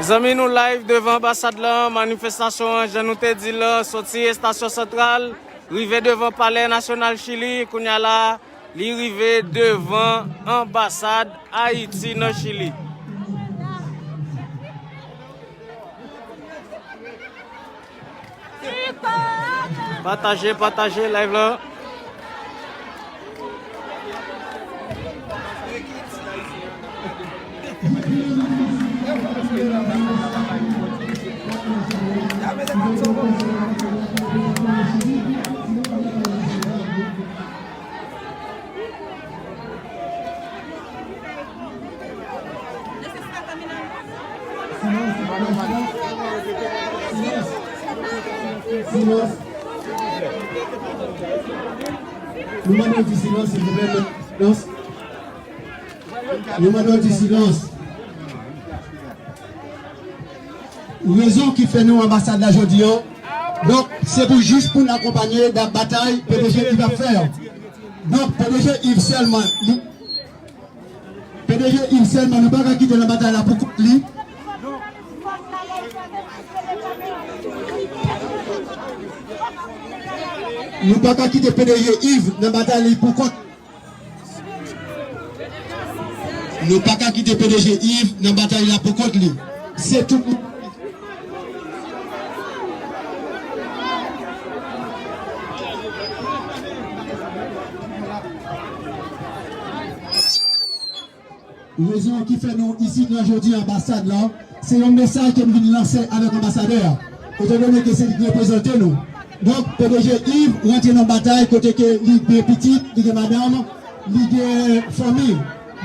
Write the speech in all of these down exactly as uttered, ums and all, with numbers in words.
Zanmi nou live devan anbasad lan, manifestasyon an, jan nou te di l lan, soti estasyon santral, rive devan Palè Nasyonal Chili, kounye a la, li rive devan anbasad Ayiti nan Chili. Pataje, pataje live lan. Silans. Nou mande w di silans, silvouplè, silans. Nou mande w di silans. Rezon ki fè nou anbasad la jodi an, donk, se pou jis pou n akonpanye da batay P D G Yves ap fè an. Donk, P D G Yves sèlman, li, P D G Yves sèlman, nou pa ka kite l nan batay la pou kont li. Nou pa ka kite P D G Yves nan batay li pou kont. Nou pa ka kite P D G Yves nan batay la pou kont li. Se tout. Rezon ki fè nou isit la jodi anbasad la, se yon mesaj ke m vin lanse avèk anbasadè a, etandone ke se li ki reprezante nou. Donk, P D G Yves rantre nan batay kote ke li gen pitit, li gen madanm, li gen fanmi.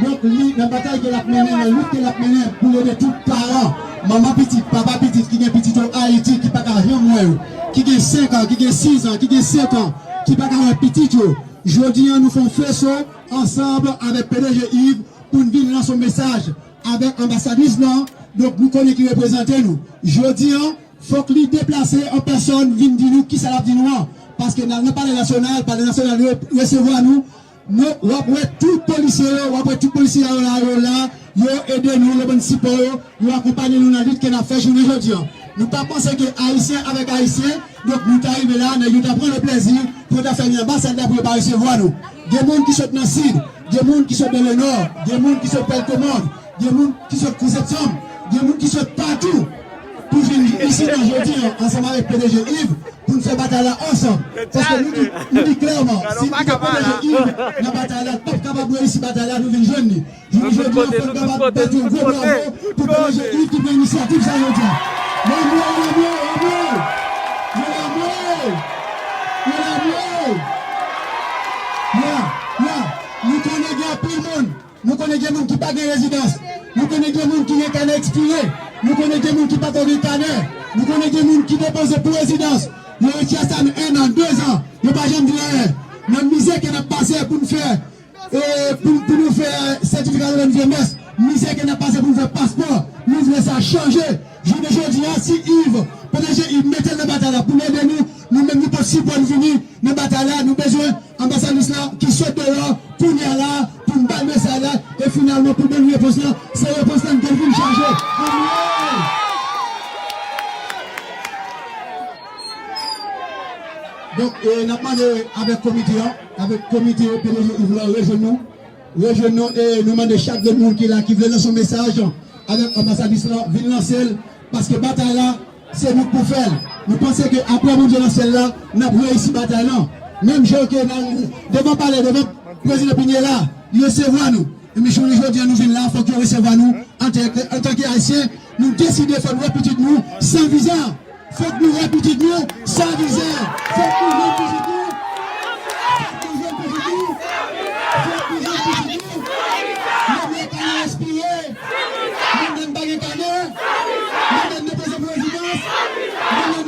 Donk, li nan batay ke l ap mennen, nan lit ke l ap mennen pou l ede tout paran, manman pitit, papa pitit ki gen pitit yo Ayiti, ki pa ka janm wè yo, ki gen senk an, ki gen sis an, ki gen sèt an, ki pa ka wè pitit yo. Jodi an, nou fè yon feso ansanm avèk P D G Yves pou n vin lanse yon mesaj avèk anbasadris lan, donk nou konnen ki reprezante nou. Jodi an, fòk li deplase an pèsòn vin di nou kisa l ap di nou an. Paske n al nan Palè Nasyonal, Palè Nasyonal re-, resevwa nou. Nou, w ap wè tout polisye yo, w ap wè tout polisye yo la, yo la, yo ede nou, yo ban n sipò yo, yo akonpanye nou nan lit ke n ap fè jounen jodi an. Nou pa panse ke Ayisyen avèk Ayisyen, donk nou ta rive la, nèg yo ta pran le plèzi pou yo ta fè vin anbasad la pou yo pa resevwa nou. Gen moun ki sot nan Sid, gen moun ki sot nan Lenò, gen moun ki sot Bèl Komand, gen moun ki sot Konsepsyon, gen moun ki sot patou pou vin isi nan jodi an, ansanm avèk P D G Yves, pou n fè batay la ansanm. Paske nou di, nou di klèman, si nou pa P D G Yves nan batay la, l p ap kapab reyisi batay la, nou vin jwenn li. Jounen jodi an, fò n kapab bat yon gwo bravo pou P D G Yves ki pran inisyativ sa jodi an. Yo la mwen, yo la mwen, yo la mwen, yo la mwen. Ya, ya, nou konnen gen anpil moun. Nou konnen gen moun ki pa gen rezidans. Nou konnen gen moun ki gen kanè ekspire. Nou konnen gen moun ki pa ko gen kanè. Nou konnen gen moun ki depoze pou rezidans. Yo retire sa nan en an, de zan. Yo pa janm di anyen. Nan mizè ke n ap pase pou n fè, e, pou, pou nou fè sètifika de vye mès, mizè ke n ap pase pou n fè paspò, nou vle sa chanje. Jounen jodi a, si Yves, P D G Yves mete l nan batay la pou l ede nou, nou menm nou pot sipò n vini nan batay la, nou bezwen anbasadris la ki sot deyò kounye a la pou n ba l mesaj la, e finalman pou ban n repons la, se repons la n te vin chache. Anmwey! Donk, e, n ap mande avèk komite an, avèk komite P D G Yves la, rejwenn nou, rejwenn nou, e nou mande chak grenn moun ki la, ki vle lanse yon mesaj avèk anbasadris la, vin lanse l, paske batay la, se nou k pou fè l. Nou panse ke apre Bondye nan syèl la, n ap reyisi batay lan. Menm jan ke nan, devan palè, devan prezidan Pinela, li resevwa nou. Epi jounen jodi a nou vin la, fòk yo resevwa nou antanke, antanke Ayisyen, nou deside fòk nou wè pitit nou san viza. Fòk nou wè pitit nou san viza. Fòk nou jwenn pitit nou. Fòk nou jwenn pitit nou. Fòk nou jwenn pitit nou. Nou vle kanè respire. Nou menm pa gen kanè. Nou menm nou bezwen pou rezidans. Nou menm